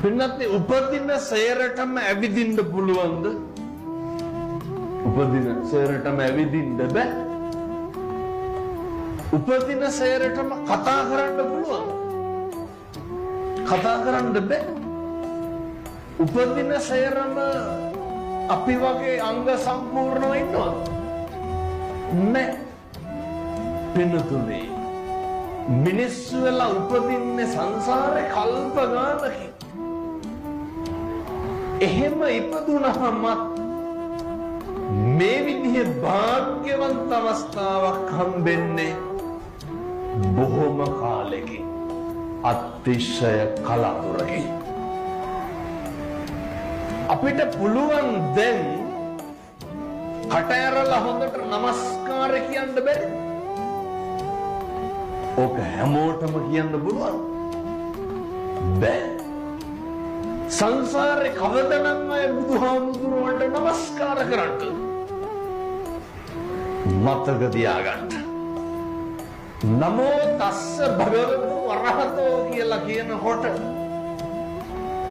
පින්නත්, උපදින සේරටම ඇවිදින්න පුළුවන්ද? උපදින සේරටම ඇවිදින්න බෑ. උපදින සේරටම කතා කරන්න පුළුවන්? කතා කරන්න බෑ. උපදින සේරම අපි වගේ අංග සම්පූර්ණව ඉන්නවද? නෑ. පින්නතුනේ, මිනිස්සු වෙලා උපදින්නේ සංසාරේ කල්ප ගානකින්. එහෙම ඉපදුනහමත් මේ විදිහේ භාග්‍යවන්ත අවස්ථාවක් හම්බෙන්නේ බොහොම කාලෙකින්, අතිශය කලාතුරකින්. අපිට පුළුවන් දැන් කට ඇරලා හොඳට නමස්කාර කියන්න බැරි? ඕක හැමෝටම කියන්න පුළුවන් බෑ. සංසාරේ කවදනම් අය බුදුහාමුදුරුවන්ට නමස්කාර කරන්න? මතක තියාගන්න. නමෝ තස්ස භගවතු වරහතෝ කියලා කියනකොට